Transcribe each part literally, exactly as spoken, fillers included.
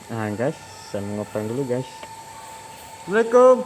Ah, guys, saya mau ngeprank dulu, guys. Assalamualaikum.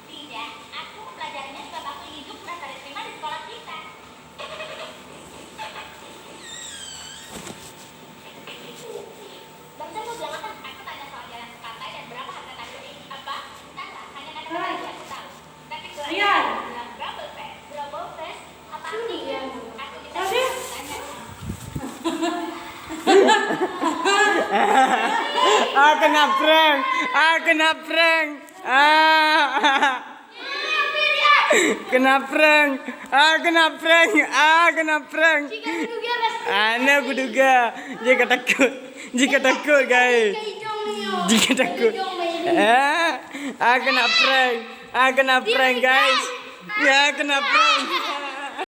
Tidak, aku mempelajarinya sebab aku ingin juga pernah diterima di sekolah kita. Dokter mau bilang apa? Aku tanya soal jalan ke pantai dan berapa harga kayu ini. Apa? Entahlah, hanya kata-kata aja aku tahu. Tapi keluarga bilang Bramblepest. Bramblepest apa artinya? Aku tidak bisa bertanya. Ah, kena prank. Ah, kena prank. Ah. Kena prank. Ah, kena prank. Ah, kena prank. Ana kuduga. Jika takut. Jika takut, guys. Jika takut. Ah, ah, kena prank. Ah, kena prank, guys. Ya, kena prank.